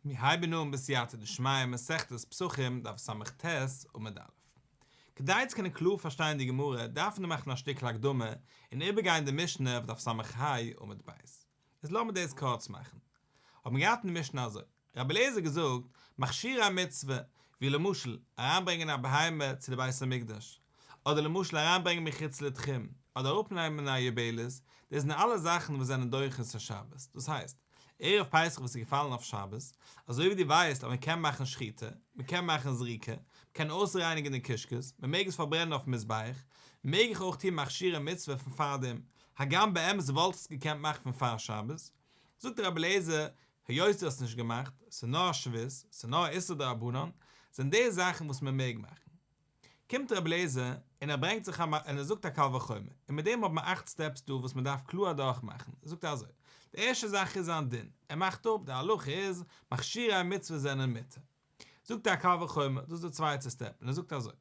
מיר הייבן אן בסייעתא דשמיא מסכת פסחים דף ס"ט עמוד א'. כדי צו קענען קלאר פארשטיין די גמרא דארף מען מאכן א שטיקל הקדמה און איבערגיין די משנה אויף דף ס"ה עמוד ב'. איז לאמיר דאס קורץ מאכן. האט מען געהאט אין די משנה אזוי, רבי אליעזר האט געזאגט, מכשירי מצוה, ווי למשל, אריינברענגען א בהמה צו די בית המקדש, אדער למשל אריינברענגען מחוץ לתחום, אדער אראפנעמען א יבלת, דאס זענען אלע זאכן וואס זענען דוחה את השבת, דאס הייסט, ערב פסח וואס איז געפאלן אויף שבת, אזוי ווי דו ווייסט אז מען קען מאכן שחיטה, מען קען מאכן זריקה, מען קען אויסרייניגן די קישקעס, מען מעג עס פארברענען אויפן מזבח, מעג איך אויך טון מכשירי מצוה פון פארדעם, הגם באמת וואלט איך עס געקענט מאכן פון פאר שבת, זאגט רבי אליעזר, היות דו האסט נישט געמאכט, ס'איז נאר א שבות, ס'איז נאר א איסור דרבנן, זענען די זאכן וואס מען מעג מאכן. קומט רבי אליעזר און ער ברענגט זיך א און ער זאגט א קל וחומר, און מיט דעם האט מען אכט steps דא וואס מען דארף קלאר אדורך מאכן, ער זאגט אזוי, די ערשטע זאך איז זיין דין, ער מאכט אפ, די הלכה איז, מכשירי מצוה זענען מותר. זאגט ער א קל וחומר, דאס איז די צווייטע step, און ער זאגט אזוי,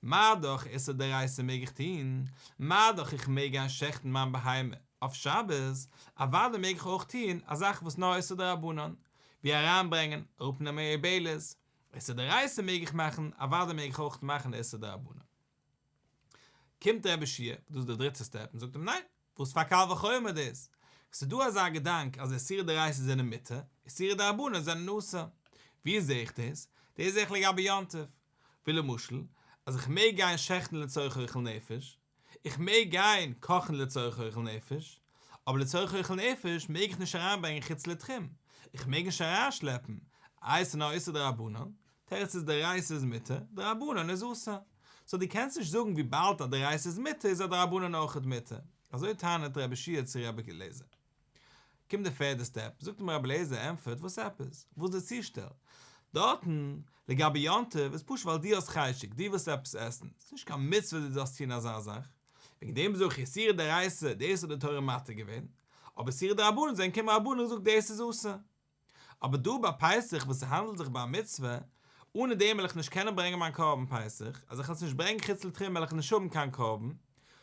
מה דאך איסור דאורייתא מעג איך טון, מה דאך איך מעג גיין שעכטן מיין בהמה אויף שבת, אוודאי מעג איך אויך טון א זאך וואס נאר איסור דרבנן, ווי אריינברענגען, אראפנעמען יבלת, איסור דאורייתא מעג איך מאכן, אוודאי מעג איך אויך מאכן איסור דרבנן. קומט רבי יהושע, דאס איז די דריטע step, און זאגט אים ניין, וואס פאר קל וחומר דאס? ס'איז דא אזא געדאנק אז איסורי דאורייתא זענען מותר, איסורי דרבנן זענען אסור. ווי זעה איך דאס? דאס זעה איך לגבי יום טוב. ווי למשל, אז איך מעג גיין שעכטן לצורך אוכל נפש, איך מעג גיין קאכן לצורך אוכל נפש, אבער לצורך אוכל נפש מעג איך נישט אריינברענגען חוץ לתחום, איך מעג נישט אריינשלעפן, איי ס'איז נאר איסור דרבנן? תירוץ איז דאורייתא איז מותר, דרבנן איז אסור. so דו קענסט נישט זאגן וויבאלד א דאורייתא איז מותר איז א דרבנן אויכעט מותר. אזוי טענה'ט רבי יהושע צו רבי אליעזר. קומט די פערדע step, זאגט אים רבי אליעזר ענטפערט וואס עפעס? וואס איז די צושטעל? דארטן, לגבי יום טוב, איז פשוט ווייל דו האסט חשק, דו ווילסט עפעס עסן, ס'איז נישט קיין מצוה דו זאלסט טון אזא זאך. וועגן דעם זאג איך איסורי דאורייתא, דאס האט די תורה מתיר געווען, אבער איסורי דרבנן זענען קומען רבנן און געזאגט דאס איז אסור. אבער דא ביי פסח וואס ס'האנדלט זיך ביי א מצוה, אנע דעם וועל איך נישט קענען ברענגען מיין קרבן פסח, אז איך וועל עס נישט ברענגען חוץ לתחום וועל איך נישט האבן קיין קרבן,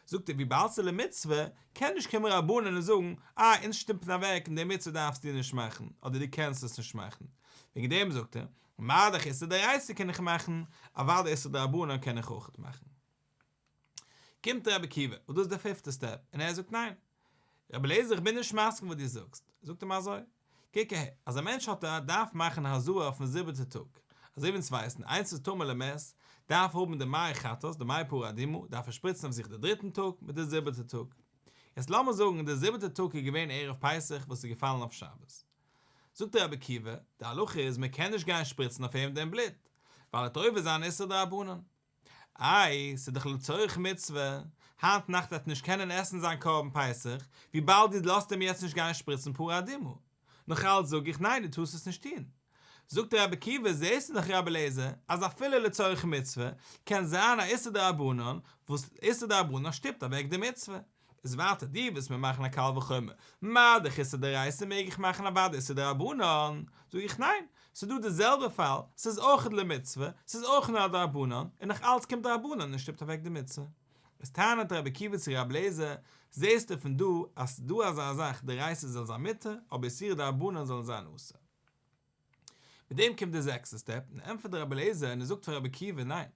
זאגט ער וויבאלד ס'איז למצוה, קען נישט קומען רבנן און זאגן, אה אונז שטופן אוועק און די מצוה דארפסטו נישט מאכן, אדער דו קענסט עס נישט מאכן. וועגן דעם זאגט ער, מה דאך איסור דאורייתא קען איך מאכן, אוודאי איסור דרבנן קען איך אויכעט מאכן. קומט רבי עקיבא, וואס דאס איז די פיפטע step, און ער זאגט ניין. רבי אליעזר איך בין נישט מסכים וואס דו זאגסט. זאגט אים אזוי, קוק אהער, אז א מענטש האט א דארף מאכן הזאה אויפן זיבעטע טאג, אזוי ווי אונז ווייסן, איינס איז טמא למת, דארף האבן די מי חטאת, די מי פרה אדומה, דארף ער שפריצן אויף זיך די דריטן טאג מיט די זיבעטע טאג. יעצט לאמיר זאגן די זיבעטע טאג איז געווען ערב פסח וואס איז געפאלן אויף שבת. זאגט רבי עקיבא, די הלכה איז מען קען נישט גיין שפריצן אויף אים דעם בלוט, ווייל ער האט עובר זיין איסור דרבנן. איי, ס'איז דאך לצורך מצוה, היינט נאכט וועט ער נישט קענען עסן זיין קרבן פסח, וויבאלד דו לאזט אים יעצט נישט גיין שפריצן פרה אדומה. נאך אלץ זאג איך ניין דו טארסט עס נישט טון. זאגט רבי עקיבא, זעסטו דאך רבי אליעזר, אז אפילו לצורך מצוה, קען זיין א איסור דרבנן, וואס איסור דרבנן שטופט אוועק די מצוה. איז ווייטער דו ווילסט מיר מאכן א קל וחומר, מה דאך איסור דאורייתא מעג איך מאכן אוודאי איסור דרבנן, זאג איך ניין, ס'איז דא די זעלבע פאל, ס'איז אויך למצוה, ס'איז אויך נאר א דרבנן, און נאך אלץ קומט דרבנן און שטופט אוועק די מצוה. איז טענה'ט רבי עקיבא צו רבי אליעזר, זעסטו פון דא אז ס'איז דא אזא זאך דאורייתא זאל זיין מותר, אבער איסורי דרבנן זאלן זיין אסור. מיט דעם קומט די זעקסטע step, און ענטפערט רבי אליעזר און ער זאגט פאר רבי עקיבא ניין,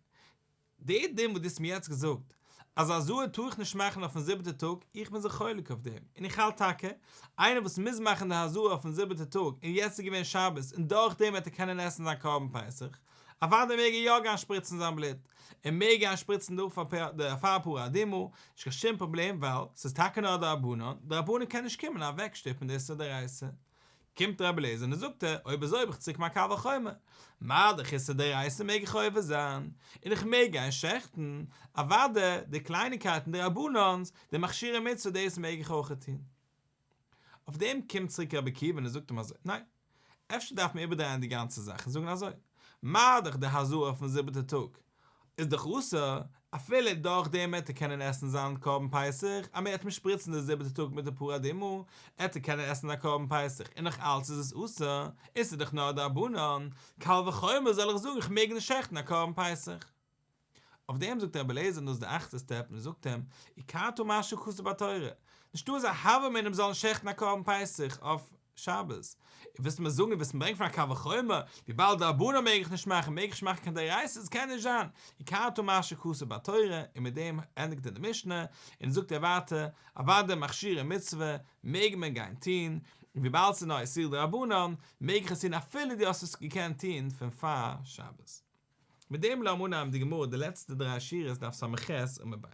די דין וואס דו האסט מיר יעצט געזאגט אז הזאה טאר איך נישט מאכן אויפן זיבעטע טאג, איך בין זיך חולק אויף דעם, און איך האלט טאקע, איינער וואס מוז מאכן די הזאה אויפן זיבעטע טאג און יעצט איז געווען שבת און דורך דעם וועט ער קענען עסן זיין קרבן פסח, אוודאי מעג ער יא גיין שפריצן זיין בלוט, ער מעג גיין שפריצן די אפר פרה אדומה, נישט קיין שום פראבלעם ווייל ס'איז טאקע נאר דרבנן, דרבנן קען נישט קומען אוועקשטופן די איסור דאורייתא. קומט רבי אליעזר און זאגט ער, אויב אזוי האב איך צוריק מיין קל וחומר, מה דאך איסור דאורייתא מעג איך עובר זיין, און איך מעג גיין שעכטן, אוודאי די קלייניקייטן די רבנן'ס, די מכשירי מצוה דאס מעג איך אויכעט טון. אויף דעם קומט צוריק רבי עקיבא און ער זאגט אים אזוי, ניין, אפשר דארף מען איבערדרייען די גאנצע זאך און זאגן אזוי, מה דאך די הזאה אויפן זיבעטע טאג איז דאך אסור, אפילו דורך דעם וועט ער קענען עסן זיין קרבן פסח, אז מען וועט אים שפריצן די זיבעטע טאג מיט די פרה אדומה, עט ער קענען עסן א קרבן פסח, און נאך אלץ איז עס אסור, און ס'איז דאך נאר דרבנן, קל וחומר זאל איך זאגן איך מעג נישט שעכטן א קרבן פסח. אויף דעם זאגט רבי אליעזר און דאס איז די אכטע step און ער זאגט אים, עקרת מה שכתוב בתורה, נישטא אזא הוה אמינא מ'זאל נישט שעכטן א קרבן פסח אויף. שבת. ווילסט מיר זאגן ווילסט מיר ברענגען פון א קל וחומר, וויבאלד דרבנן מעג איך נישט מאכן מעג איך נישט מאכן קיין דאורייתא'ס קען נישט זיין, הכרת מה שכתוב בתורה, און מיט דעם ענדיגט ער די משנה, און זאגט ער ווייטער, אוודאי מכשירי מצוה מעג מען גיין טון, און וויבאלד ס'איז נאר איסור דרבנן, מעג איך עס טון אפילו דו האסט עס געקענט טון פון פאר שבת. מיט דעם לאמיר אנהייבן די גמרא די לעצטע דריי שורות דף ס"ח עמוד ב'.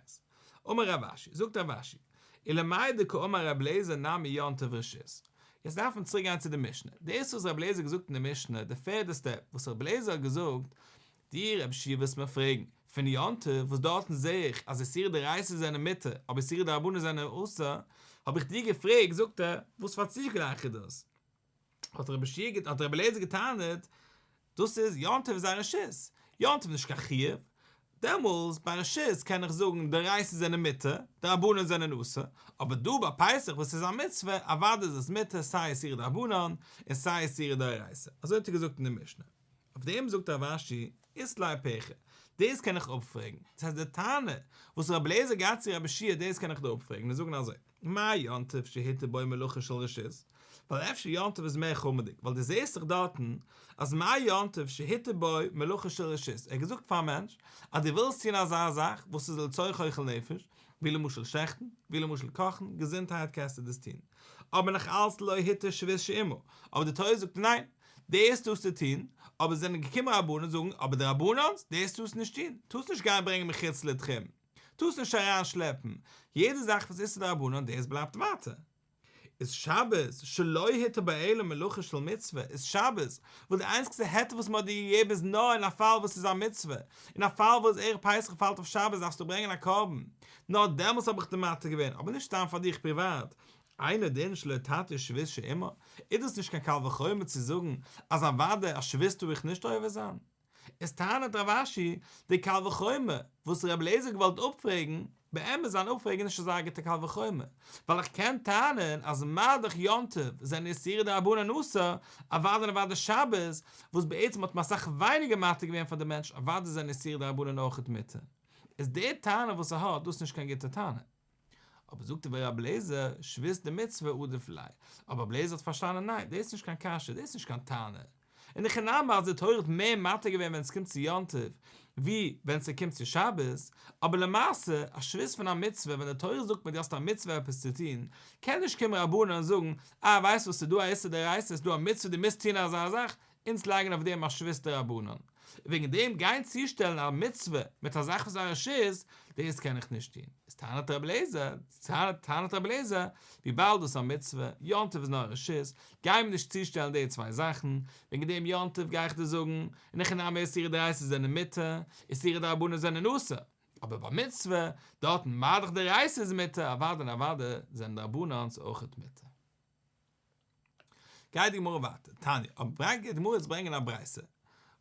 אמר רב אשי, זאגט רב אשי, ולמאי דקאמר רבי אליעזר נמי יום טוב רשות. יעצט דארף מען צוריק גיין צו די משנה. דאס וואס רבי אליעזר האט געזאגט אין די משנה, די פערדע סטעפ, וואס רבי אליעזר האט געזאגט, דו רבי יהושע וועסט מיר פרעגן, פון יום טוב, וואס דארטן זעה איך אז איסורי דאורייתא זענען מותר, אבער איסורי דרבנן זענען אסור, האב איך דיר געפרעגט, זאגט ער, וואס פאר צוגלייך איז דאס? האט רבי יהושע האט רבי אליעזר געטענה'ט, דאס איז יום טוב איז א רשות, יום טוב איז נישט קיין חיוב, דעמאלס ביי רשות קען איך זאגן דאורייתא זענען מותר, דרבנן זענען אסור, אבער דא ביי פסח וואס איז א מצוה, אוודאי איז עס מותר סיי איסורי דרבנן און סיי איסורי דאורייתא, אזוי האט ער געזאגט אין די משנה. אויף דעם זאגט רב אשי, אית ליה פירכא, דאס קען איך אפפרעגן, דאס הייסט די טענה וואס רבי אליעזר האט געהאט צו רבי יהושע דאס קען איך דא אפפרעגן און זאגן אזוי, מה יום טוב שהותר בו מלאכה של רשות, ווייל אפשר יום טוב איז מער חמור'דיג, ווייל דו זעסט דאך דארטן אז מה יום טוב שהותר בו מלאכה של רשות, ער האט געזאגט פאר א מענטש אז דו ווילסט טון אזא זאך וואס איז לצורך אוכל נפש, ווי למשל שעכטן, ווי למשל קאכן, געזונטהייט קענסטו דאס טון, אבער נאך אלץ לא התיר שבות שעמה, אבער די תורה זאגט ניין, דאס טארסטו טון, אבער זענען געקומען רבנן זאגן, אבער דרבנן'ס, דאס טארסטו נישט טון, טארסט נישט גיין ברענגען מחוץ לתחום, טארסט נישט אריין שלעפן, יעדע זאך וואס איז דרבנן דאס בלייבט ווייטער. איז שבת שלא הותר בה אלא מלאכה של מצוה, איז שבת, וואס די איינציגסטע היתר וואס מען האט דיר געגעבן איז נאר אין א פאל וואס איז א מצוה, אין א פאל וואס ערב פסח פאלט אויף שבת דארפסטו ברענגען א קרבן, נאר דעמאלס האב איך דיר מתיר געווען, אבער נישט סתם פאר דיך פריוואט, אינו דין שלא תתיר שבות שעמה, איז דאס נישט קיין קל וחומר צו זאגן אז אוודאי א שבות טאר איך נישט עובר זיין? איז טענה'ט רב אשי, די קל וחומר וואס רבי אליעזר האט געוואלט אפפרעגן, באמת זיין אפפרעג איז נישט אזא גוטע קל וחומר, ווייל איך קען טענה'ן אז מה דאך יום טוב זענען איסורי דרבנן אסור, אוודאי און אוודאי שבת, וואס בעצם האט מען אסאך ווייניגער מתיר געווען פאר די מענטש, אוודאי זענען איסורי דרבנן אויכעט מותר. איז די טענה וואס ער האט, דאס איז נישט קיין גוטע טענה. אבער זאגט ער ורבי אליעזר, שבות דמצוה עדיף ליה, אבער רבי אליעזר האט פארשטאנען ניין, דאס איז נישט קיין קשיא, דאס איז נישט קיין טענה. אין הכי נמי אז די תורה האט מער מתיר געווען ווען עס קומט צו יום טוב ווי ווען ס'קומט צו שבת, אבער למעשה א שבות פון א מצוה ווען די תורה זאגט מיר דו האסט א מצוה עפעס צו טון, קען נישט קומען רבנן און זאגן אה ווייסט וואס ס'איז דא א איסור דאורייתא ס'איז דא א מצוה דו מוזט טון אזא זאך, אונז לייגן אויף דעם א שבות דרבנן, וועגן דעם גיין צושטעלן א מצוה מיט א זאך וואס איז א רשות, דאס קען איך נישט טון. איז טענה'ט רבי אליעזר, טענה'ט רבי אליעזר, וויבאלד דאס איז א מצוה, יום טוב איז נאר א רשות, גיי מיר נישט צושטעלן די צוויי זאכן, וועגן דעם יום טוב גיי איך דיר זאגן, אין הכי נמי איסורי דאורייתא זענען מותר, איסורי דרבנן זענען אסור, אבער ביי מצוה, דארטן מה דאך דאורייתא איז מותר, אוודאי און אוודאי זענען דרבנן'ס אויכעט מותר. גייט די גמרא ווייטער, תניא, אבער גייט די גמרא יעצט ברענגען א ברייתא,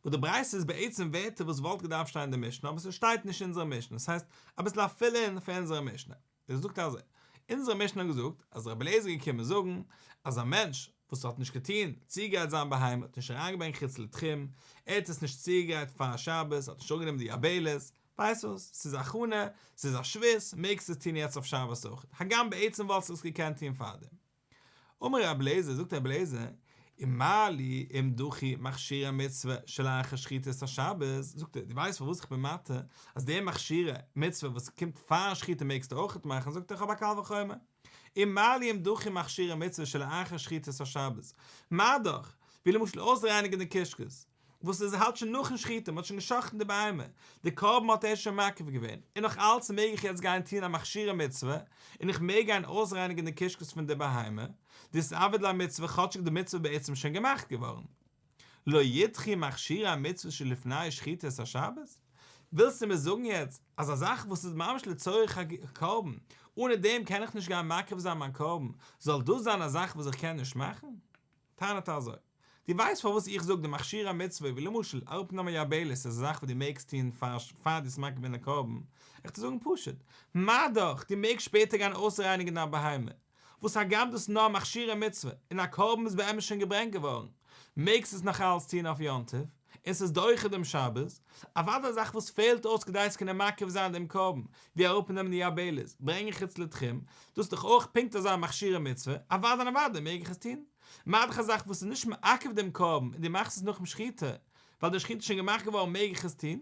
וואס די ברייתא איז בעצם ווערטער וואס וואלט געדארפט שטיין אין די משנה אבער ס'שטייט נישט אין אונזערע משנה, ס'הייסט אביסל א fill in פאר אונזערע משנה, ער זאגט אזוי, אונזערע משנה האט געזאגט אז רבי אליעזר איז געקומען זאגן אז א מענטש וואס האט נישט געטון צוגרייט זיין בהמה האט נישט אריינגעברענגט חוץ לתחום, ער האט עס נישט צוגעגרייט פאר שבת, האט נישט אראפגענומען די יבלת, ווייסט וואס, ס'איז הכנה, ס'איז א שבות, מעגסט עס טון יעצט אויף שבת אויך, הגם בעצם וואלסטו עס געקענט טון פארדעם. אמר רבי אליעזר, זאגט רבי אליעזר, ומה לי אם דחו מכשירי מצוה שלאחר שחיטת השבת, זאגט ער, דו ווייסט פארוואס איך בין מתיר אז די מכשירי מצוה וואס קומט פארן שחיטה מעגסטו אויכעט מאכן, זאגט ער איך האב א קל וחומר, ומה לי אם דחו מכשירי מצוה שלאחר שחיטת השבת, מה דאך, ווי למשל אויסרייניגן די קישקעס, וואס עס האלט שוין נאכן שחיטה, מען האט שוין גע'שחט'ן די בהמה, די קרבן האט ער שוין מקריב געווען, און נאך אלץ מעג איך יעצט גיין טון א מכשירי מצוה, און איך מעג גיין אויסרייניגן די קישקעס פון די בהמה, דאיתעביד ליה מצוה כאטשיג די מצוה בעצם שוין געמאכט געווארן. לא ידחו מכשירי מצוה שלפני שחיטת השבת? ווילסטו מיר זאגן יעצט אז א זאך וואס איז ממש לצורך הקרבן, אנע דעם קען איך נישט גיין מקריב זיין מיין קרבן, זאל דאס זיין א זאך וואס איך קען נישט מאכן? טענה'ט ער אזוי, דו ווייסט פארוואס איך זאג די מכשירי מצוה ווי למשל אראפנעמען יבלת איז א זאך וואס דו מעגסט טון פאר פאר דו האסט מקריב געווען די קרבן, איך טו זאגן פשוט, מה דאך דו מעגסט שפעטער גיין אויסרייניגן דיין בהמה, וואס הגם דאס איז נאר מכשירי מצוה און א קרבן איז באמת שוין געברענגט געווארן, מעגסט עס נאך אלץ טון אויף יום טוב, און ס'איז דוחה דעם שבת, אוודאי א זאך וואס פעלט אויס כדי צו קענען מקריב זיין דעם קרבן, ווי אראפנעמען די יבלת, ברענגען חוץ לתחום, דאס איז דאך אויך פונקט אזא מכשירי מצוה, אוודאי און אוודאי מעג איך עס טון. מה דאך א זאך וואס איז נישט מעכב דעם קרבן און דו מאכסט עס נאכן שחיטה, ווייל די שחיטה איז שוין געמאכט געווארן מעג איך עס טון,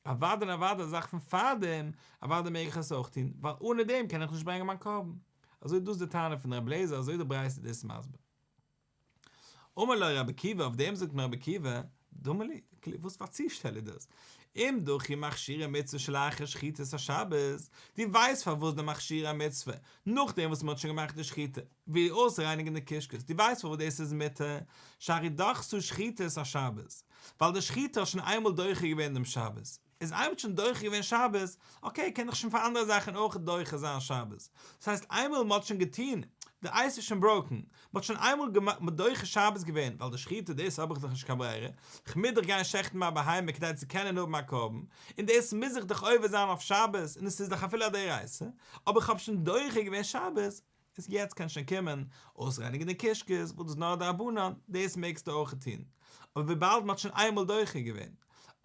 אוודאי און אוודאי א זאך פון פארדעם, אוודאי מעג איך עס אויך טון, ווייל אנע דעם קען איך נישט ברענגען מיין קרבן. אזוי דאס די טענה פון רבי אליעזר אזוי די ברייתא דאס מסביר. אמר לו רבי עקיבא, אויף דעם זאגט אים רבי עקיבא, דמה לי, וואס פאר צושטעל איז דאס? אם דחו מכשירי מצוה שלאחר שחיטת השבת, דו ווייסט פארוואס די מכשירי המצוה, נאכדעם וואס מען האט שוין געמאכט די שחיטה, ווי אויסרייניגן די קישקעס, דו ווייסט פארוואס דאס איז מותר, שהרי דחתה שחיטת השבת, ווייל די שחיטה האט שוין איינמאל דוחה געווען דעם שבת, איז איינמאל האט שוין דוחה געווען שבת, okay קען איך שוין פאר אנדערע זאכן אויך דוחה זיין שבת, דאס הייסט איינמאל מען האט שוין געטון, די ice איז שוין broken, מען האט שוין איינמאל דוחה שבת געווען, ווייל די שחיטה דאס האב איך דאך נישט קיין ברירה, כ'מוז דאך גיין שעכטן מיין בהמה כדי צו קענען האבן א קרבן, און דאס מוז איך דאך עובר זיין אויף שבת, און עס איז דאך אפילו א דאורייתא, אבער כ'האב שוין דוחה געווען שבת, איז יעצט קען שוין קומען אויסרייניגן די קישקעס וואס דאס איז נאר דרבנן, דאס מעגסטו אויך טון, אבער וויבאלד מען האט שוין איינמאל דוחה געווען.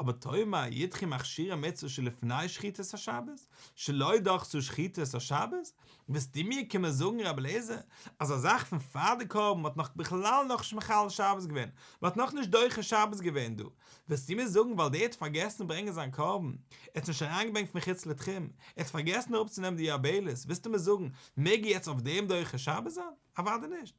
אבער תאמר ידחו מכשירי מצוה שלפני שחיטת השבת, שלא דחתה שחיטת השבת, וועסטו מיר קומען זאגן רבי אליעזר אז א זאך פון פאר די קרבן האט נאך בכלל נאכנישט מחלל שבת געווען, מען האט נאכנישט דוחה שבת געווען דא, וועסטו מיר זאגן ווייל דער האט פארגעסן ברענגען זיין קרבן, ער האט נישט אריינגעברענגט פון חוץ לתחום, ער האט פארגעסן אראפצונעמען די יבלת, ווילסטו מיר זאגן מעג ער יעצט אויף דעם דוחה שבת זיין? אוודאי נישט.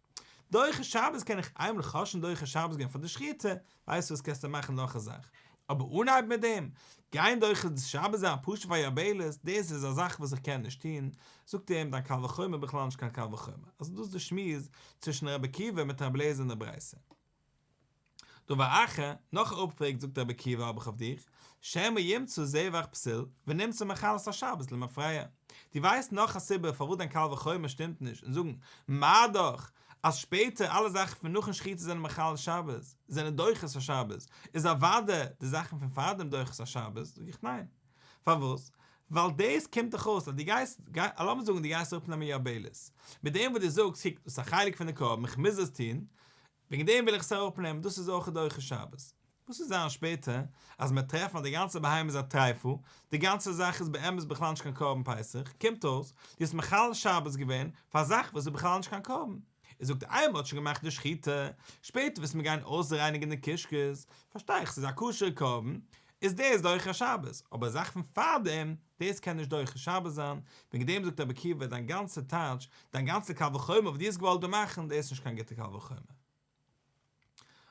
דוחה שבת קען איך איינמאל איך האב שוין דוחה שבת געווען פאר די שחיטה, ווייסט וואס קענסטו מאכן נאך א זאך, אבער אנהייבן מיט דעם, גיין דוחה שבת זיין פשוט פאר יבלת, דאס איז א זאך וואס איך קען נישט טון, זאגט ער אים דיין קל וחומר בכלל נישט קיין קל וחומר, אז דאס איז די שמועס צווישן רבי עקיבא מיט רבי אליעזר אין די ברייתא. דבר אחר, נאך א אפפרעג זאגט רבי עקיבא האב איך אויף דיך, שמא ימצא זבח פסול ונמצא מחלל את השבת למפרע. דו ווייסט נאך א סיבה פארוואס דיין קל וחומר שטימט נישט און זאגן מה דאך אז שפעטער אלע זאכן פון נאכן שחיטה זענען מחלל שבת, זענען דוחה את השבת, איז אוודאי די זאכן פון פארדעם דוחה את השבת, זאג איך ניין. פארוואס? ווייל דאס קומט דאך אויס אז דו גייסט, לאמיר זאגן דו גייסט אראפנעמען יבלת, מיט דעם וואס דו זאגסט קוק דאס איז א חלק פון די קרבן איך מוז עס טון, וועגן דעם וויל איך עס אראפנעמען, דאס איז אויך דוחה שבת. וואס וועט זיין שפעטער, אז מ'וועט טרעפן אז די גאנצע בהמה איז א טריפה, די גאנצע זאך איז באמת בכלל נישט קיין קרבן פסח, קומט אויס, דו האסט מחלל שבת געווען פאר א זאך וואס איז בכלל נישט קיין קרבן. ער זאגט איינמאל מ'האט שוין געמאכט די שחיטה, שפעטער וועסט מיר גיין אויסרייניגן די קישקעס, פארשטיי איך ס'איז א כשר'ע קרבן, איז דאס דוחה שבת, אבער א זאך פון פארדעם, דאס קען נישט דוחה שבת זיין, וועגן דעם זאגט רבי עקיבא דיין גאנצע טייטש, דיין גאנצע קל וחומר וואס דו האסט געוואלט דא מאכן, דאס איז נישט קיין גוטע קל וחומר.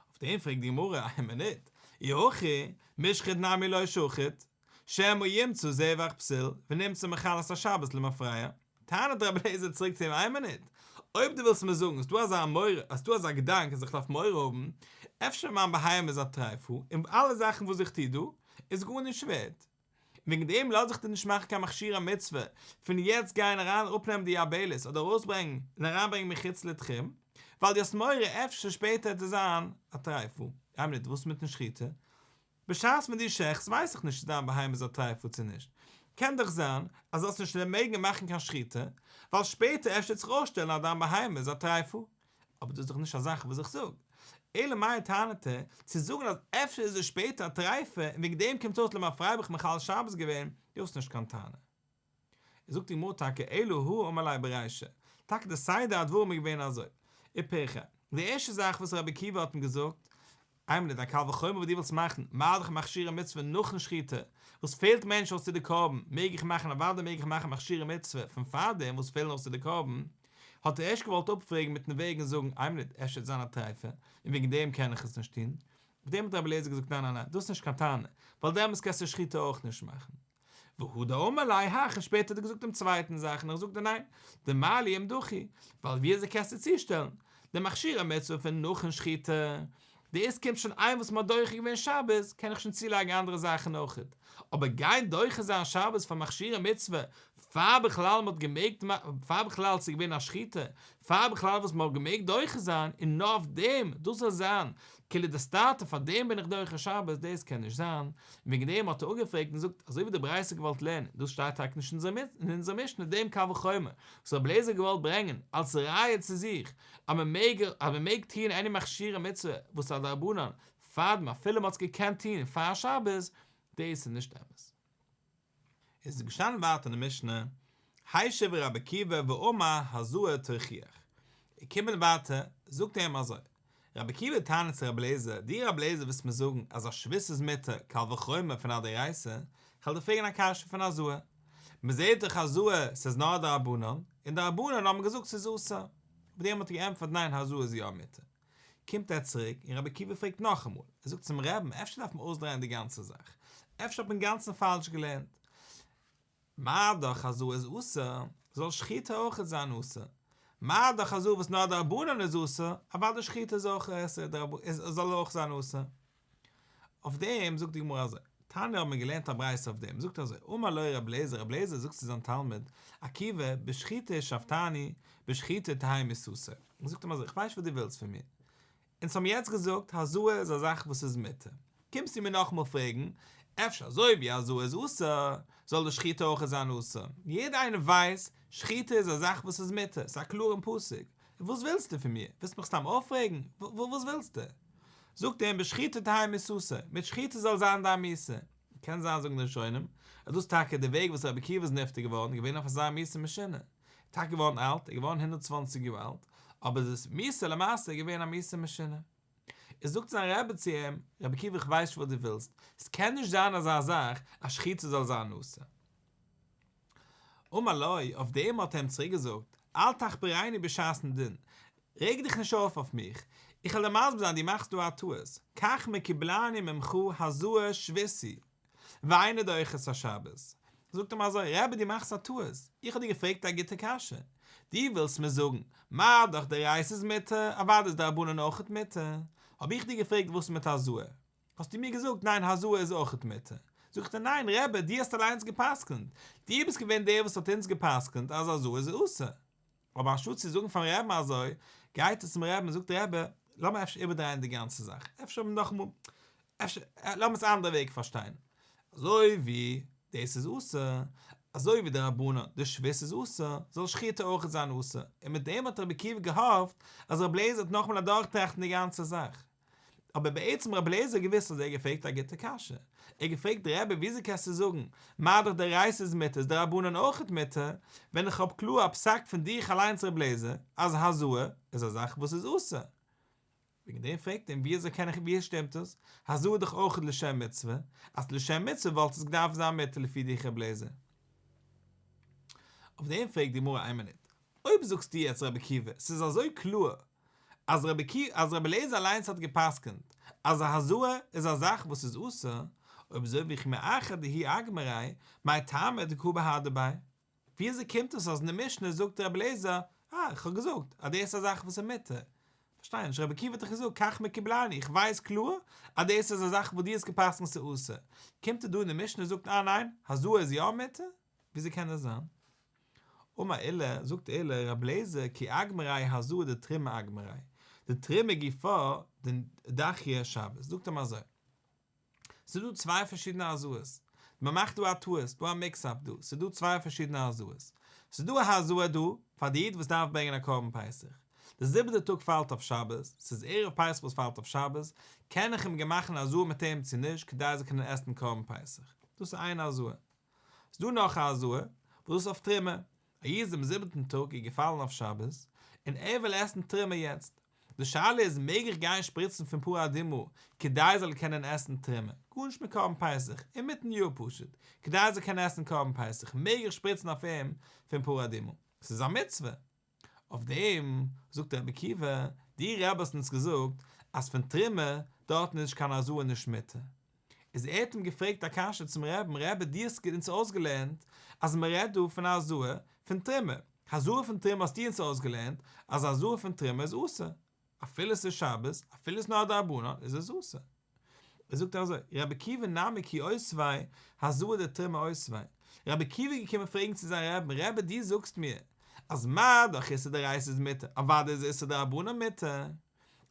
אויף דעם פרעגט די גמרא, איין מינוט, אי הכי, מישחט נמי לא שחיט, שמא ימצא זבח פסול, ונמצא מחלל את השבת למפרע. טענה'ט רבי אליעזר צוריק צו אים, איין מינוט, אויב דו ווילסט מיר זאגן אז דא אזא מורא, אז דא אזא געדאנק אז איך דארף מורא האבן, אפשר מיין בהמה איז א טריפה, און אלע זאכן וואס איך טו דא, איז גארנישט ווערד. וועגן דעם לאז איך דיר נישט מאכן קיין מכשיר המצוה פון יעצט גיין אריין אפנעמען די יבלת אדער ארויסברענגן און אריינברענגען מחוץ לתחום, ווייל דו האסט מורא אפשר שפעטער וועט עס זיין א טריפה. איין מינוט, וואס מיטן שחיטה? בשעת ווען דו שעכטסט ווייס איך נישט צו דיין בהמה איז א טריפה צו נישט, קען דאך זיין אז זאלסט נישט מעגן מאכן קיין שחיטה, ווייל שפעטער אפשר וועט זיך אויסשטעלן אז דיין בהמה איז א טריפה. אבער דאס איז דאך נישט א זאך וואס איך זאג. אלא מאי טענה'ט ער, צו זאגן אז אפשר איז עס שפעטער א טריפה און וועגן דעם קומט אויס למפרע האב איך מחלל שבת געווען, דאס איז נישט קיין טענה. זאגט די גמרא טאקע אלא הא אמר ליה ברישא, טאקע די סדר הדברים איז געווען אזוי, ופירכא, די ערשטע זאך וואס רבי עקיבא האט אים געזאגט, איין מינוט, א קל וחומר וואס דו ווילסט מאכן, מה דאך מכשירי מצוה נאכן שחיטה, וואס פעלט מער נישט אויס צו די קרבן, מעג איך מאכן אוודאי מעג איך מאכן מכשירי מצוה פון פארדעם וואס פעלן אויס צו די קרבן, האט ער ערשט געוואלט אפפרעגן מיטן וועג און זאגן, איין מינוט, אפשר וועט זיין א טריפה, און וועגן דעם קען איך עס נישט טון, אויף דעם האט רבי אליעזר געזאגט ניין ניין ניין, דאס איז נישט קיין טענה, ווייל דעמאלס קענסטו שחיטה אויך נישט מאכן. והדר אמר ליה הך און שפעטער האט ער געזאגט דעם צווייטן זאך און ער זאגט ניין, דמה לי אם דחי, ווייל ווי אזוי קענסטו צושטעלן די מכשיר המצוה פון נאכן שחיטה, דאס קומט שוין איין וואס מ'האט דוחה געווען שבת, קען איך שוין צולייגן אנדערע זאכן אויכעט, אבער גיין דוחה זיין שבת פאר מכשיר המצוה פאר בכלל מ'האט געמעגט פאר בכלל ס'איז געווען א שחיטה, פאר בכלל וואס מ'האט געמעגט דוחה זיין, און נאר אויף דעם, דאס זאל זיין כאילו די starter פאר דעם בין איך דוחה שבת, דאס קען נישט זיין, און וועגן דעם האט ער אפגעפרעגט און זאגט אזוי ווי די ברייתא געוואלט לערנען, דאס שטייט טאקע נישט אין אונזער משנה דעם קל וחומר וואס רבי אליעזר האט געוואלט ברענגען אלס ראיה צו זיך אז מען מעג אז מען מעג טוען any מכשירי מצוה וואס איז א דרבנן פארדעם אפילו מען האט עס געקענט טוען פאר שבת, דאס איז נישט אמת. עס איז געשטאנען ווייטער אין די משנה, השיב רבי עקיבא ואמר הזאה תוכיח. און קומען ווייטער. זאגט ער אים אזוי, רבי עקיבא טענה'ט צו רבי אליעזר, דו רבי אליעזר ווילסט מיר זאגן אז א שבות איז מותר, קל וחומר פון א דאורייתא, כ'וועל דיר פרעגן א קשיא פון הזאה. מ'זעט דאך הזאה ס'איז נאר א דרבנן, און די רבנן האבן געזאגט ס'איז אסור. אויף דעם האט ער געענטפערט ניין הזאה איז יא מותר. קומט ער צוריק און רבי עקיבא פרעגט נאכאמאל, ער זאגט צום רבי'ן אפשר דארף מען אויסדרייען די גאנצע זאך, אפשר האט מען אינגאנצן פאלש געלערנט, מה דאך הזאה איז אסור, זאל שחיטה אויכעט זיין אסור, מה דאך הזאה וואס נאר דרבנן איז אסור, אוודאי שחיטה איז אויך אסור, זאל אויך זיין אסור. אויף דעם זאגט די גמרא אזוי, תניא האט מען געלערנט א ברייתא אויף דעם, זאגט אזוי, אמר לו רבי אליעזר, רבי אליעזר זאגט צו זיין תלמיד, עקיבא, בשחיטה הושבתני, בשחיטה תהא מיתתי. זאגט אים אזוי, איך ווייס נישט וואס דו ווילסט פון מיר, אונז האבן יעצט געזאגט הזאה איז א זאך וואס איז מותר, קומסטו מיר נאכאמאל פרעגן, אפשר אזוי ווי הזאה איז אסור, זאל די שחיטה אויך זיין אסור? יעדער איינער ווייסט, שחיטה איז א זאך וואס איז מותר, ס'איז א קלארן פסוק, וואס ווילסטו פון מיר? ווילסט מיך סתם אויפרעגן? וואס ווילסטו? זאגט ער אים בשחיטה תהא מיתתי, מיט שחיטה זאל זיין דיין מיתה. קען זיין זאגן די ראשונים, אז דאס איז טאקע די וועג וואס רבי עקיבא איז נפטר געווארן, געווען אויף אזא מיתה משונה. טאקע געווארן אלט, ער איז געווארן 120 יאר אלט, אבער די מיתה למעשה איז געווען א מיתה משונה. איז זאגט זיין רבי צו אים, רבי עקיבא איך ווייס נישט וואס דו ווילסט, עס קען נישט זיין אזא זאך אז שחיטה זאל זיין אסור. אמר לו, אויף דעם האט ער אים צוריק געזאגט, אל תחפרני בשעת'ן דין, רעג דיך נישט אויף אויף מיך, איך וועל דיר מסביר זיין דו מאכסט דא א טעות, כך מקובלני ממך הזאה שבות היא, ואינה דוחה את השבת. זאגט אים אזוי, רבי דו מאכסט א טעות, איך האב דיר געפרעגט א גוטע קשיא, דו ווילסט מיר זאגן, מה דאך דאורייתא איז מותר, אוודאי איז דרבנן אויכעט מותר, האב איך דיר געפרעגט וואס מיט הזאה, האסטו מיר געזאגט ניין הזאה איז אויכעט מותר, זאג איך דיר ניין רבי דו האסט אליינס גע'פסק'נט, דו ביסט געווען דער וואס האט אונז גע'פסק'נט אז הזאה איז אסור, אבער אנשטאט צו זאגן פארן רעבן אזוי, גייט ער צום רעבן און זאגט רבי, לאמיר אפשר איבערדרייען די גאנצע זאך, אפשר האבן נאכאמאל, אפשר, לאמיר עס א אנדערע וועג פארשטיין, אזוי ווי דאס איז אסור, אזוי ווי דרבנן, די שבות איז אסור, זאל שחיטה אויכעט זיין אסור, און מיט דעם האט רבי עקיבא געהאפט אז רבי אליעזר וועט נאכאמאל אדורכטראכטן די גאנצע זאך. אבער בעצם רבי אליעזר האט געוואוסט אז ער האט געפרעגט א גוטע קשיא, ער האט געפרעגט רבי וויאזוי קענסטו זאגן מה דאך דאורייתא איז מותר איז דרבנן אויכעט מותר, ווען איך האב קלאר א פסק פון דיך אליינס רבי אליעזר אז הזאה איז א זאך וואס איז אסור. וועגן דעם פרעגט אים וויאזוי קען איך ווי שטימט עס, הזאה איז דאך אויכעט לשם מצוה, אז לשם מצוה וואלט עס געדארפט זיין מותר לפי דיך רבי אליעזר. אויף דעם פרעגט די גמרא איין מינוט, אויב זאגסטו יעצט רבי עקיבא ס'איז אזוי קלאר אז רבי עקיבא אז רבי אליעזר אליינס האט גע'פסק'נט אז א הזאה איז א זאך וואס איז אסור, אויב אזוי וכי מאחר דהוא אגמריה, מאי טעמא דקא בהדר ביה? וויאזוי קומט עס אז אין די משנה זאגט רבי אליעזר, אה, איך האב געזאגט אז דאס איז א זאך וואס איז מותר? פארשטיי נישט, רבי עקיבא האט דאך געזאגט כך מקובלני, איך ווייס קלאר אז דאס איז א זאך וואס דו האסט גע'פסק'נט ס'איז אסור, קומט ער דא אין די משנה און זאגט אה ניין, הזאה איז יא מותר? וויאזוי קען דאס זיין? אמר עולא, זאגט עולא, רבי אליעזר כי אגמריה הזאה דתרומה אגמריה, דתרומה גופה דחיא שבת, זאגט אים אזוי, ס'איז דא צוויי פארשידענע הזאות, מען מאכט דא א טעות, דא א mix up דא, ס'איז דא צוויי פארשידענע הזאות, ס'איז דא א הזאה דא פאר די איד וואס דארף ברענגען א קרבן פסח, די זיבעטע טאג פאלט אויף שבת, ס'איז ערב פסח וואס פאלט אויף שבת, קען איך אים גיין מאכן הזאה מיט אים צו נישט כדי ער זאל קענען עסן קרבן פסח, דאס איז איין הזאה. ס'דא נאך א הזאה, וואס דאס איז אויף תרומה. א איד איז דעם זיבעטן טאג איז געפאלן אויף שבת, און ער וויל עסן תרומה יעצט. די שאלה איז מעג איך גיין שפריצן פון פרה אדומה כדי ער זאל קענען עסן תרומה, גארנישט מיט קרבן פסח, אינמיטן יאר פשוט, כדי ער זאל קענען עסן קרבן פסח, מעג איך שפריצן אויף אים פון פרה אדומה? ס'איז א מצוה. אויף דעם זאגט רבי עקיבא, דו רבי האסט אונז געזאגט אז פון תרומה דארטן איז נישט קיין הזאה נישט מותר. איז ער האט אים געפרעגט א קשיא צום רעבן, רבי דו האסט אונז אויסגעלערנט אז מען רעדט דא פון א הזאה פון תרומה, הזאה פון תרומה האסטו אונז אויסגעלערנט אז הזאה פון תרומה איז אסור, אפילו עס איז שבת, אפילו עס איז נאר א דרבנן איז עס אסור. ער זאגט אזוי, רבי עקיבא נמי כי אותביה, הזאה דתרומה אותביה. רבי עקיבא איז געקומען פרעגן צו זיין רעבן, רבי דו זאגסט מיר אז מה דאך איסור דאורייתא איז מותר, אוודאי איז איסור דרבנן מותר,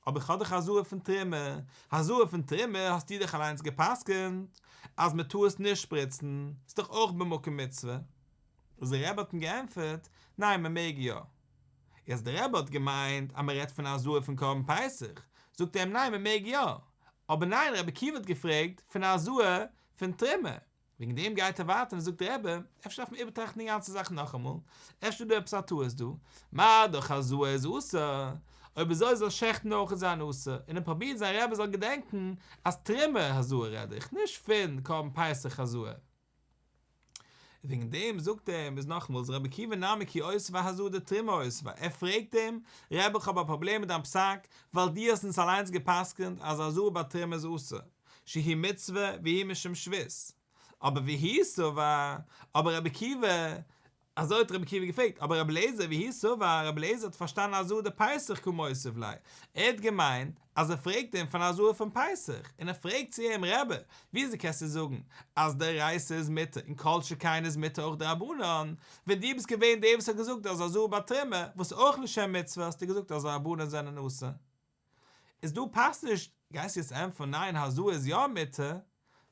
אבער איך האב דאך הזאה פון תרומה, הזאה פון תרומה האסטו דאך אליינס גע'פסק'נט אז מען טאר עס נישט שפריצן, איז דאך אויך במקום מצוה. איז דער רבי האט אים געענטפערט, ניין מען מעג יא. יעצט דער רבי האט געמיינט אז מען רעדט פון הזאה פון קרבן פסח, זאגט ער אים ניין מען מעג יא, אבער ניין רבי עקיבא האט געפרעגט פון הזאה פון תרומה, וועגן דעם גייט ער ווייטער און זאגט רבי, אפשר דארף מען איבערטראכטן די גאנצע זאך נאכאמאל, אפשר איז דא עפעס א טעות דא, מה דאך הזאה איז אסור, אויב אזוי זאל שעכטן אויך זיין אסור, און ער פרובירט זיין רבי זאל געדענקן אז תרומה הזאה רעד איך, נישט פון קרבן פסח הזאה. וועגן דעם זאגט ער אים איז נאכאמאל רבי עקיבא נמי כי אותביה הזאה דתרומה אותביה, ער פרעגט אים, רבי איך האב א פראבלעם מיט דיין פסק, ווייל דו האסט אונז אליינס גע'פסק'נט אז הזאה ביי תרומה איז אסור, שהיא מצוה והיא משום שבות, אבער והוא סבר, אבער רבי עקיבא, אזוי האט רבי עקיבא געפרעגט, אבער רבי אליעזר והוא סבר, רבי אליעזר האט פארשטאנען הזאה דפסח קא מותיב ליה, ער האט געמיינט אז ער פרעגט אים פון הזאה פון פסח, און ער פרעגט צו אים רבי, וויאזוי קענסטו זאגן אז דאורייתא איז מותר און כל שכן איז מותר אויך דרבנן, ווען דו ביסט געווען דער וואס האט געזאגט אז הזאה ביי תרומה, וואס איז אויך לשם מצוה האסטו געזאגט אז דרבנן זענען אסור. איז דא פאסט נישט, גייסט יעצט ענטפערן ניין הזאה איז יא מותר,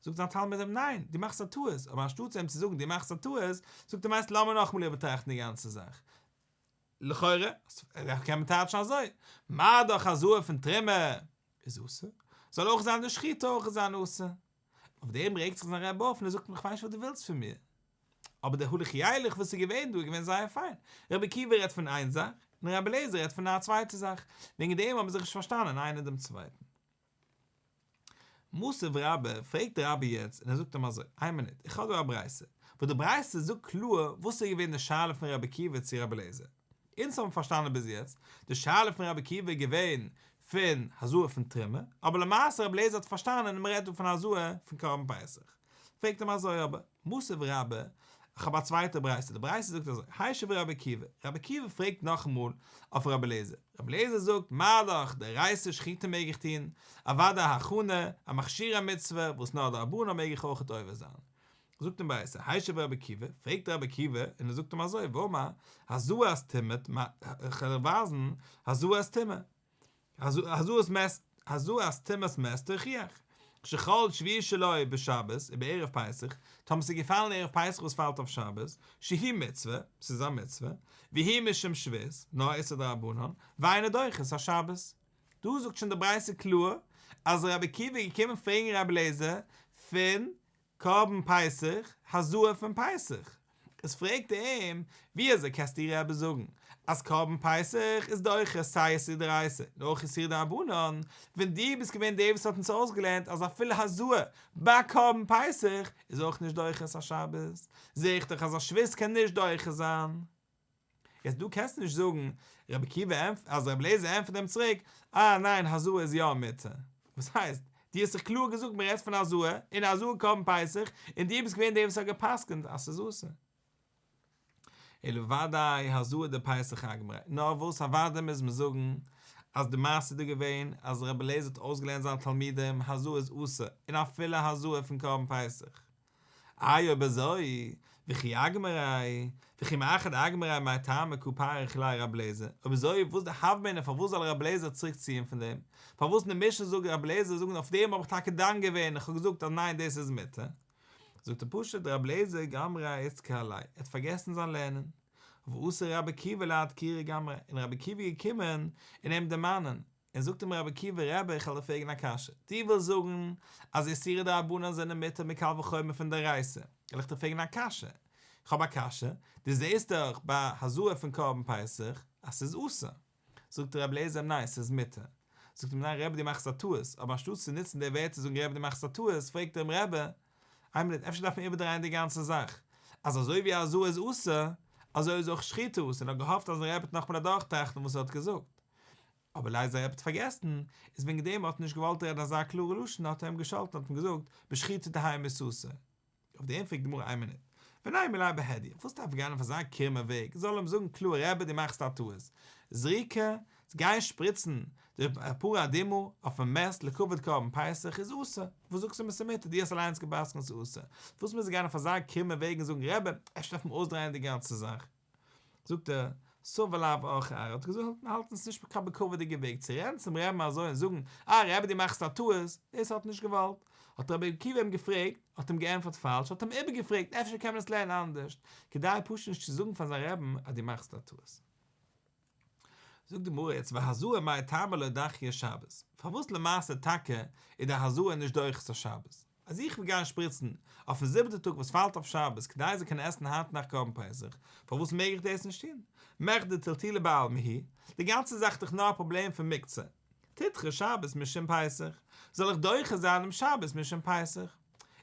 זאגט זיין תלמיד אים ניין, דו מאכסט א טעות, אבער אנשטאט אים צו זאגן דו מאכסט א טעות, זאגט ער ווייסט לאמיר נאכאמאל איבערטראכטן די גאנצע זאך, לכאורה קען מען טייטשן אזוי, מה דאך הזאה פון תרומה איז אסור, זאל אויך זיין די שחיטה אויך זיין אסור. אויף דעם רעגט זיך זיין רבי אויף און ער זאגט אים איך ווייס נישט וואס דו ווילסט פון מיר. אבער דער הלוך ילך וואס איז געווען דא איז געווען זייער פיין. רבי עקיבא רעדט פון איין זאך, און רבי אליעזר רעדט פון א צווייטע זאך. וועגן דעם האבן זיך נישט פארשטאנען איינער דעם צווייטן. מתיב רבה, פרעגט רבה יעצט און ער זאגט אים אזוי, איין מינוט, איך האב דא א ברייתא, וואס די ברייתא זאגט קלאר וואס איז געווען די שאלה פון רבי עקיבא צו רבי אליעזר. אונז האבן פארשטאנען ביז יעצט, די שאלה פון רבי עקיבא איז געווען פון הזאה פון תרומה, אבער למעשה רבי אליעזר האט פארשטאנען אז מען רעדט דא פון הזאה פון קרבן פסח. פרעגט אים אזוי אבער, מתיב רבה, איך האב א צווייטע ברייתא, די ברייתא זאגט אזוי, השיב רבי עקיבא, רבי עקיבא פרעגט נאכאמאל אויף רבי אליעזר, רבי אליעזר זאגט, מה דאך, דאורייתא שחיטה מעג איך טון, אוודאי הכנה, א מכשירי מצוה, וואס נאר דרבנן מעג איך אויכעט עובר זיין. זאגט אים ברייתא, השיב רבי עקיבא, פרעגט רבי עקיבא, און ער זאגט אים אזוי, ואמר, הזאת טומאה, איך וועל דיר ווייזן, הזאת טומאה, הזאת מת, הזאת טומאת מת תוכיח, שחל שביעי שלו בשבת ובערב פסח, טאמער ס'איז געפאלן ערב פסח וואס פאלט אויף שבת, שהיא מצוה, ס'איז א מצוה, והיא משום שבות, נאר איסור דרבנן, ואינה דוחה את השבת. דא זאגט שוין די ברייתא קלאר, אז רבי עקיבא איז געקומען פרעגן רבי אליעזר פון קרבן פסח, הזאה פון פסח. איז פרעגט ער אים, ווי אזוי קענסטו רבי זאגן אז קרבן פסח איז דוחה סיי איסור דאורייתא און אויך איסור דרבנן, ווען דו ביסט געווען דער וואס האט אונז אויסגעלערנט אז אפילו הזאה ביי קרבן פסח איז אויך נישט דוחה את השבת, זע איך דאך אז א שבות קען נישט דוחה זיין. יעצט דו קענסט נישט זאגן רבי עקיבא ענטפערט אז רבי אליעזר ענטפערט אים צוריק אה ניין הזאה איז יא מותר, וואס הייסט? דו האסט דאך קלאר געזאגט מען רעדט פון הזאה און הזאה קרבן פסח און דו ביסט געווען דער וואס האט גע'פסק'נט אז ס'איז אסור. אלא ודאי הזאה דפסח אגמריה, נאר וואס אוודאי מוז מען זאגן אז די מעשה איז דא געווען אז רבי אליעזר האט אויסגעלערנט זיינע תלמידים הזאה איז אסור און אפילו הזאה פון קרבן פסח איי אויב אזוי, וכי אגמריה, וכי מאחר דאגמריה מאי טעמא קא פריך ליה רבי אליעזר, אויב אזוי וואס די הוה אמינא פארוואס זאל רבי אליעזר צוריק ציען פון דעם, פארוואס אין די משנה זאגט רבי אליעזר זאגן אויף דעם האב איך טאקע דן געווען איך האב געזאגט אז ניין דאס איז מותר, זאגט ער פשוט רבי אליעזר גמריה איתקר עליה, ער האט פארגעסן זיין לערנען, ואתא רבי עקיבא לאדכוריה גמריה, און רבי עקיבא איז געקומען און אים דערמאנען, און זאגט אים רבי עקיבא רבי איך וועל דיר פרעגן א קשיא, דו ווילסט זאגן אז איסורי דרבנן זענען מותר מקל וחומר פון דאורייתא, וועל איך דיר פרעגן א קשיא, איך האב א קשיא, דו זעסט דאך ביי הזאה פון קרבן פסח אז ס'איז אסור, זאגט רבי אליעזר ניין ס'איז מותר, זאגט אים ניין רבי דו מאכסט א טעות, אבער אנשטאט צו נוצן די ווערטער זאגן רבי דו מאכסט א טעות, פרעגט ער אים רבי, איין מינוט אפשר דארף מען איבערדרייען די גאנצע זאך, אז אזוי ווי הזאה איז אסור, אזוי איז אויך שחיטה אסור, און האט געהאפט אז דער רבי וועט נאכאמאל אדורכטראכטן וואס ער האט געזאגט. אבער ליידער האט ער פארגעסן, איז וועגן דעם האט ער נישט געוואלט רעדן אזא קלארע לשון האט ער אים געשאלטן האט אים געזאגט בשחיטה תהא מיתתו. אויף דעם פרעגט די גמרא איין מינוט, ונימא ליה בהדיא, וואס דארף ער גיין אויף אזא קרומע וועג, זאל אים זאגן קלאר רבי דו מאכסט א טעות, זריקה, גיין שפריצן די פרה אדומה אויפן מת לכבוד קרבן פסח איז אסור, וואס זאגסטו מיר ס'מותר, דו האסט אליינס גע'פסק'נט ס'איז אסור, וואס מוז ער גיין אויף אזא קרומע וועג און זאגן רבי אפשר דארף מען אויסדרייען די גאנצע זאך. זאגט ער, סבר לאו אורחיה ארעא, האט געזאגט האלטן ס'איז נישט קיין בכבוד'יגע וועג צו רעדן צום רעבן אזוי און זאגן, אה רבי דו מאכסט א טעות, דאס האט ער נישט געוואלט, האט רבי עקיבא אים געפרעגט, האט אים געענטפערט פאלש, האט אים איבערגעפרעגט אפשר קען מען עס לערנען אנדערשט, כדי פשוט נישט צו זאגן פאר זיין רעבן אז דו מאכסט א טעות. זאגט די גמרא יעצט והזאה מאי טעמא לא דחיא שבת, פארוואס למעשה טאקע איז די הזאה נישט דוחה את השבת? אז איך וויל גיין שפריצן אויפן זיבעטע טאג וואס פאלט אויף שבת כדי זיי קענען עסן היינט נאכט קרבן פסח, פארוואס מעג איך דאס נישט טון? מכדי טלטולא בעלמא הוא, די גאנצע זאך איז דאך נאר א פראבלעם פון מוקצה. תדחה שבת משום פסח, זאל איך דוחה זיין דעם שבת משום פסח?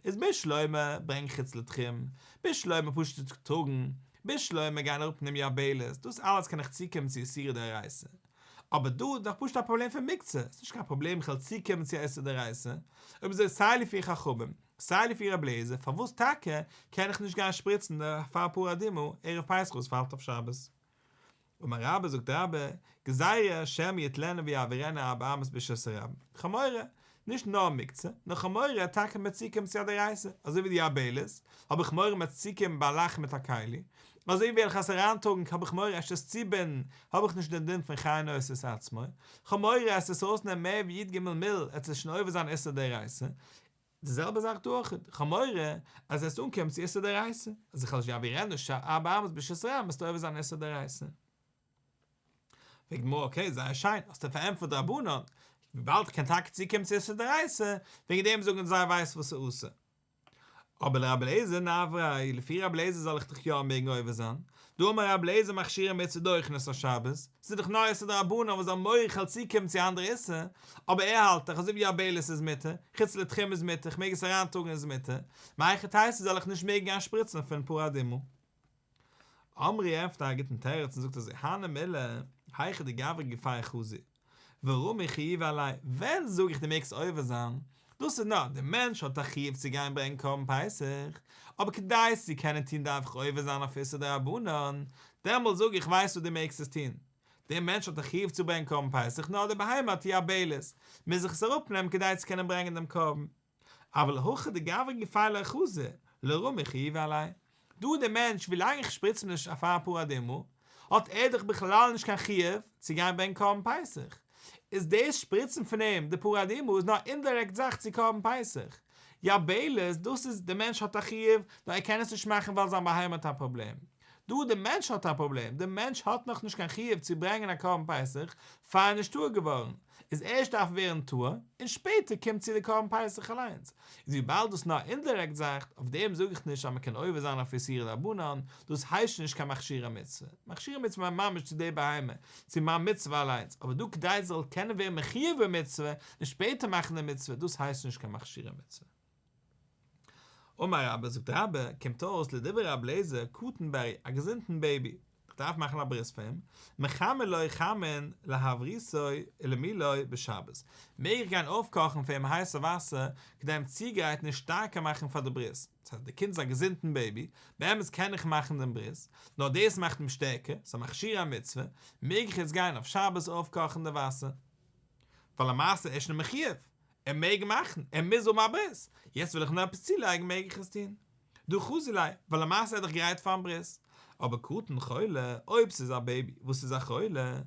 איז בשלמא ברענג חוץ לתחום, בשלמא פשוט טראגן, בשלמא גיין אראפנעמען יבלת, דאס אלעס קען איך צוקומען צו איסורא דאורייתא. אבער דא איז דאך פשוט א פראבלעם פון מוקצה, ס'איז נישט קיין פראבלעם איך וועל צוקומען צו איסור דאורייתא, אויב אזוי סיי לפי חכמים, סיי לפי רבי אליעזר, פארוואס טאקע קען איך נישט גיין שפריצן די אפר פרה אדומה ערב פסח וואס פאלט אויף שבת? אמר רבה זאגט רבה, גזירה שמא יטלנה ויעבירנה ארבע אמות ברשות הרבים, כ'האב מורא, נישט נאר מוקצה, נאר כ'האב מורא טאקע מ'וועט צוקומען צו א דאורייתא, אזוי ווי די יבלת, האב איך מורא מ'וועט צוקומען ביי א לאך מיט א כלי, אזוי ווי וועל איך עס אריינטראגן האב איך מורא אפשר עס צובינדן, האב איך נישט דעם דין פון חי נושא את עצמו, כ'האב מורא עס עס ארויסנעמען מער ווי י"ג מיל עט עס שוין עובר זיין איסור דאורייתא, די זעלבע זאך דא אויך, כ'האב מורא אז עס אנקומט צו איסור דאורייתא, אז איך וועל נישט יעבירנה ארבע אמות ברשות הרבים וועסטו עובר זיין איסור דאורייתא. פרעגט די גמרא okay זייער שיין, האסטו פארענטפערט רבנן, וויבאלד כ'קען טאקע צוקומען צו איסור דאורייתא, וועגן דעם זאגן זיי ווייסט וואס איז אסור. אבער לרבי אליעזר נעבריה, לפי רבי אליעזר זאל איך דאך יא מעגן עובר זיין, דאמר רבי אליעזר מכשירי מצוה דוחין את השבת, ס'איז דאך נאר איסור דרבנן וואס זיי מורא כ'וועל צוקומען צו אנדערע איסור, אבער ער האלט דאך אזוי ווי יבלת איז מותר, חוץ לתחום איז מותר, כ'מעג עס אריינטראגן איז מותר, מהיכי תיתי זאל איך נישט מעגן גיין שפריצן פון פרה אדומה. אמרי ענטפערט א גוטן תירוץ און זאגט אזוי הני מילי, היכא דגברא גופיה חזי, ורמי חיובא עליה, ווען זאג איך דו מעגסט עובר זיין, דאס איז נאר, דער מענטש האט א חיוב צו גיין ברענגען קרבן פסח, אבער כדי עס צו קענען טון דארף איך עובר זיין אויף איסור דרבנן, דעמאלט זאג איך ווייסט וואס דו מעגסט עס טון, דער מענטש האט א חיוב צו ברענגען קרבן פסח נאר די בהמה האט יבלת, מוז איך עס אראפנעמען כדי צו קענען ברענגען דעם קרבן. אבל הכא דגברא גופיה לא חזי, לא רמי חיובא עליה. דא דער מענטש ווילאנג איך שפריץ אים נישט אפר פרה אדומה, האט ער דאך בכלל נישט קיין חיוב צו גיין ברענגען קרבן פסח. איז דאס שפריצן פון אים די פרה אדומה איז נאר indirect זאך צו קרבן פסח. יבלת, דאס איז דער מענטש האט א חיוב, נאר ער קען עס נישט מאכן ווייל זיין בהמה האט א פראבלעם. דא דער מענטש האט א פראבלעם, דער מענטש האט נאך נישט קיין חיוב צו ברענגען א קרבן פסח פאר ער איז נישט טהור געווארן, איז ערשט דארף ווערן טהור, און שפעטער קומט צו די קרבן פסח אליינס, איז וויבאלד דאס נאר indirect זאך, אויף דעם זאג איך נישט אז מען קען עובר זיין אויף איסורי דרבנן, דאס הייסט נישט קיין מכשירי מצוה, מכשירי מצוה מיינט ממש צו די בהמה, צו מיין מצוה אליינס, אבער דא כדי עס זאל קענען ווערן מחיוב במצוה, און שפעטער מאכן די מצוה, דאס הייסט נישט קיין מכשירי מצוה. אמר רבה, זאגט רבה, קומט אויס לדברי רבי אליעזר, קטן בריא, א געזונטן baby, איך דארף מאכן א ברית פאר אים, מחמין לו חמין להברותו ולמילו בשבת, מעג איך גיין אויפקאכן פאר אים הייסע וואסער כדי אים צוגרייטן און שטארקער מאכן פאר די ברית, דאס הייסט די קינד איז א געזונטן baby, באמת קען איך מאכן דעם ברית, נאר דאס מאכט אים שטערקער, ס'איז א מכשיר המצוה, מעג איך יעצט גיין אויף שבת אויפקאכן די וואסער? ווייל למעשה ער איז שוין מחיוב, ער מעג מאכן, ער מוז האבן א ברית, יעצט וויל איך נאר עפעס צולייגן מעג איך עס טון. דהא חזי ליה, ווייל למעשה איז ער דאך גרייט פארן ברית. אבער קטן חולה, אויב ס'איז א baby וואס איז א חולה,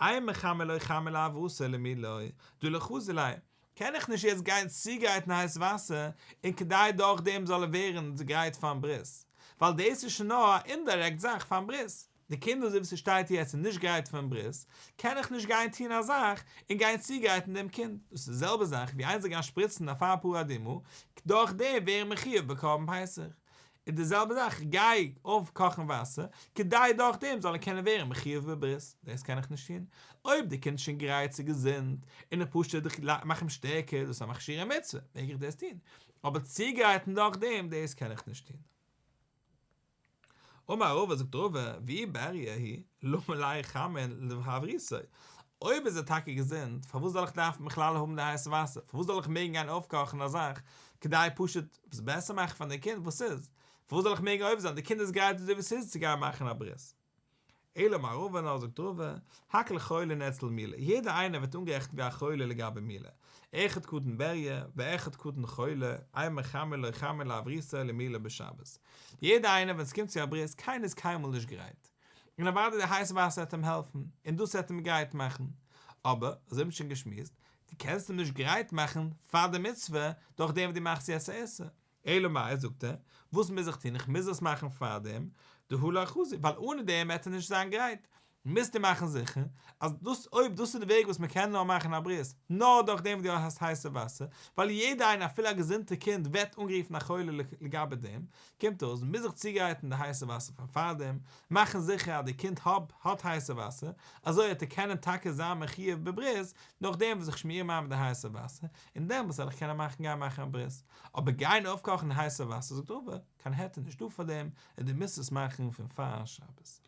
אין מחמין לו חמין להבראתו ולמילו, דהא לא חזי ליה, קען איך נישט יעצט גיין צוגרייטן הייס וואסער, און כדי דורך דעם זאל ער ווערן גרייט פארן ברית, ווייל דאס איז שוין נאר א indirect זאך פארן ברית. די קינד אזוי ווי ס'שטייט יעצט איז נישט גרייט פארן ברית, קען איך נישט גיין טון א זאך און גיין צוגרייטן דעם קינד, דאס איז די זעלבע זאך ווי איינער זאל גיין שפריצן אפר פרה אדומה, דורך דעם ווערן מחיוב בקרבן פסח, איז די זעלבע זאך איך גיי אויפקאכן וואסער כדי דורך דעם זאל ער קענען ווערן מחיוב בברית, דאס קען איך נישט טון, אויב די קינד איז שוין גרייט צו געזונט און איך פשוט איך מאך אים שטערקער דאס איז א מכשיר המצוה מעג איך דאס טון, אבער צוגרייטן דורך דעם דאס קען איך נישט טון. אמר רבא זאגט רבא, ואי בריא הוא, למה ליה חמין להברותו, אויב איז ער טאקע געזונט, פארוואס זאל איך דארפן בכלל האבן די הייסע וואסער, פארוואס זאל איך מעגן גיין אויפקאכן א זאך כדי פשוט עס בעסער מאכן פאר די קינד, וואס איז? פארוואס זאל איך מעגן עובר זיין, די קינד איז גרייט אזוי ווי ס'איז צו גיין מאכן א ברית. אלא אמר רבא נאר זאגט רבא, הכל חולין אצל מילה, יעדער איינער ווערט אנגערעכנט ווי א חולה לגבי מילה, אחד קטן בריא, ואחד קטן חולה, אין מחמין לו חמין להברותו ולמילו בשבת. יעדער איינער ווען עס קומט צו א ברית, קיינער איז קיינמאל נישט גרייט. און אוודאי די הייסע וואסער וועט אים העלפן, און דאס וועט אים גרייט מאכן. אבער, אזוי האט מען שוין געשמועסט, דו קענסט אים נישט גרייט מאכן פאר די מצוה דורך דעם וואס דו מאכסט יעצט א איסור. אלא מאי, זאגט ער, וואס מוז איך טון, איך מוז עס מאכן פארדעם, דהא לא חזי, ווייל אנע דעם וועט ער נישט זיין גרייט. מוזטו מאכן זיכער אז דאס אויב דאס איז די וועג וואס מען קען נאר מאכן א ברית, נאר דורך דעם וואס דו האסט הייסע וואסער, ווייל יעדע איינער אפילו א געזונטע קינד ווערט אנגערופן א חולה לגבי דעם, קומט אויס מוז איך צוגרייטן די הייסע וואסער פון פארדעם, מאכן זיכער אז די קינד האב האט הייסע וואסער, אזוי וועט ער קענען טאקע זיין מחיוב בברית נאכדעם וואס איך שמיר אים איין מיט די הייסע וואסער, און דעמאלטס זאל איך קענען מאכן גיין מאכן א ברית. אבער גיין אויפקאכן הייסע וואסער זאגט רבא, קיין היתר נישט דא פאר דעם, און דו מוזט עס מאכן פון פאר שבת.